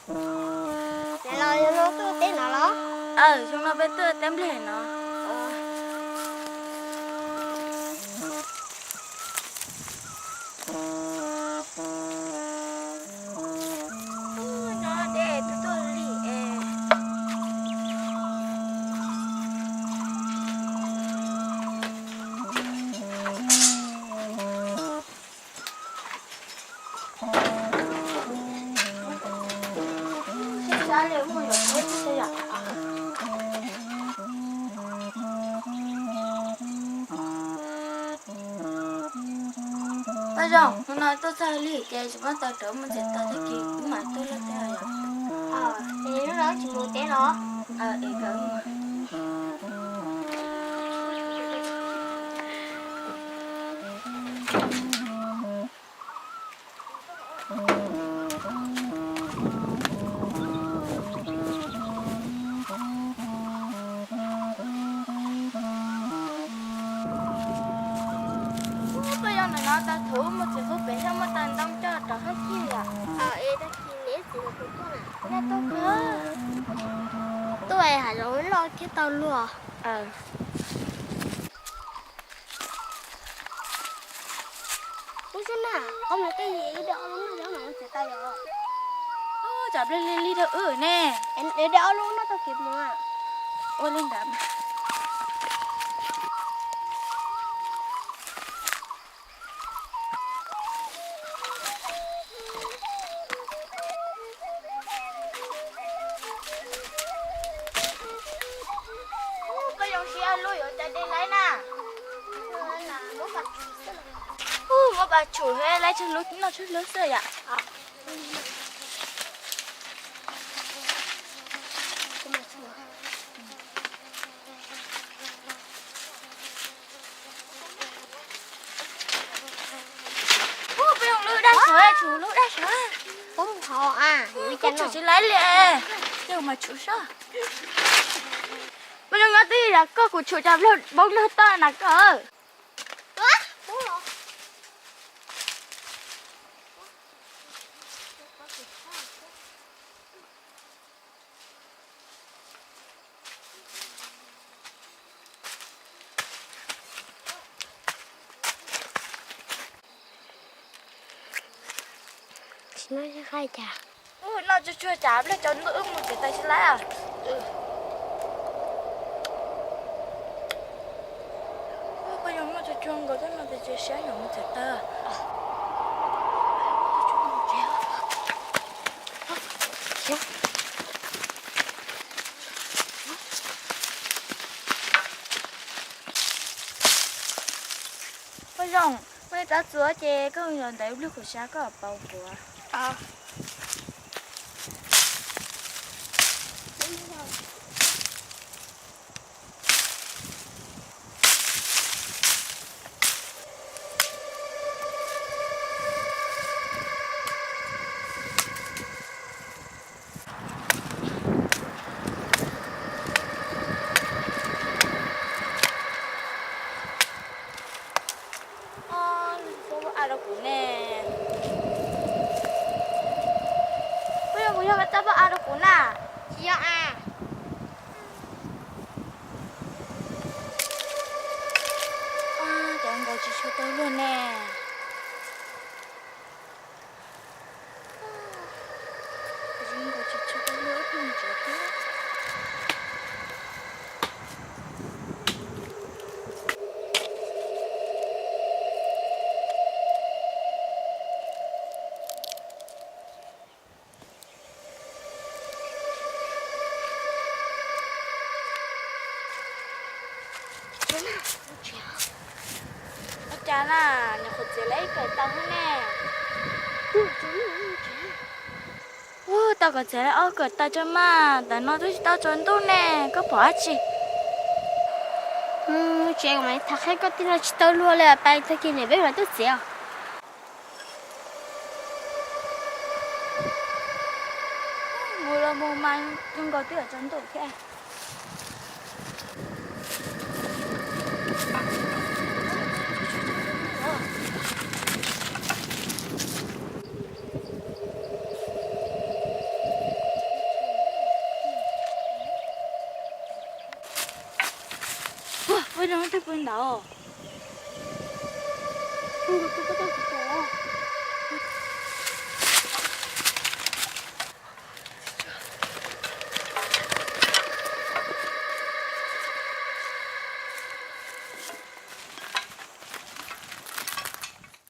Los yog no tuaj teb no los? Aw, xyoo no peb tuaj teb nplej no. Nyob deb, tuaj tuaj lig es. Paj Zoo, hnub no tuaj txog lig ces tsis muab tau rau mus tsev tas, tag kis kuv mam tuaj lawm thiab yom. Es lub no tsis mus teb los? Es kawm. Peb yog ntawm no tau thuv mus txiv qub pem thiab muaj tau ntoo coj rov hauj cig yom. Es tag kis niam txiv los kuv tuaj na. Tuaj kawg. Tuaj hav zoov loj thiab tau luag. Ub, sub na, qhov no tej yim de ob lub noj cov no tsis tau yom. Tsam pliag lig lig rau wb ne. De ob lub noj tag kis mus. Ua li ntawd. Koj zoo siab luaj yuav cas de laib na. Ub, muab pas tshum thiab laib tsawg lub noj tsawg lub xwb yom. Ub, peb zoo lub daj sawv, tshum lub daj sawv. Ub, hov a, kuv tshum tsis laib li, ces mas tshum soj. Peb zoo nyob twj ywm, koj kuv tshum cas pliag npoob nag toj na koj. Tsis noj ib qab cas. Ub, noj tsuag tsuag cas pliag tsaus ntuj wb mus tsev tas tsis laib. Ub, peb zoo noj tsuag tsuag nkaus thiab no ces siab yog mus tsev tas. Paj Zoo, muaj ib tsob txuas ces koj yog ntawd ib pliag kuv sab koj pauv kuv. Paj Zoo, kuv yog koj txoj paj av rau kuv na. Tsis yog a. Cov nkaus tsis tshua tau luag ne. Ua cas na, nyuam qhuav txiav lawm ib kawm taws xwb ne. Ua, tau kom txiav lawm ob kawm taws tso mas, ntawm no twb tsis tau tsaus ntuj ne, koj pom dab tsi? Tsev mas tham qhia koj tij laug tsis tau luag li, pais tag kis niam peb mam tuaj txiav os. Mus los mus mas zoo nkaus twb yuav tsaus ntuj thiab. Ua zoo twg pw ntawd.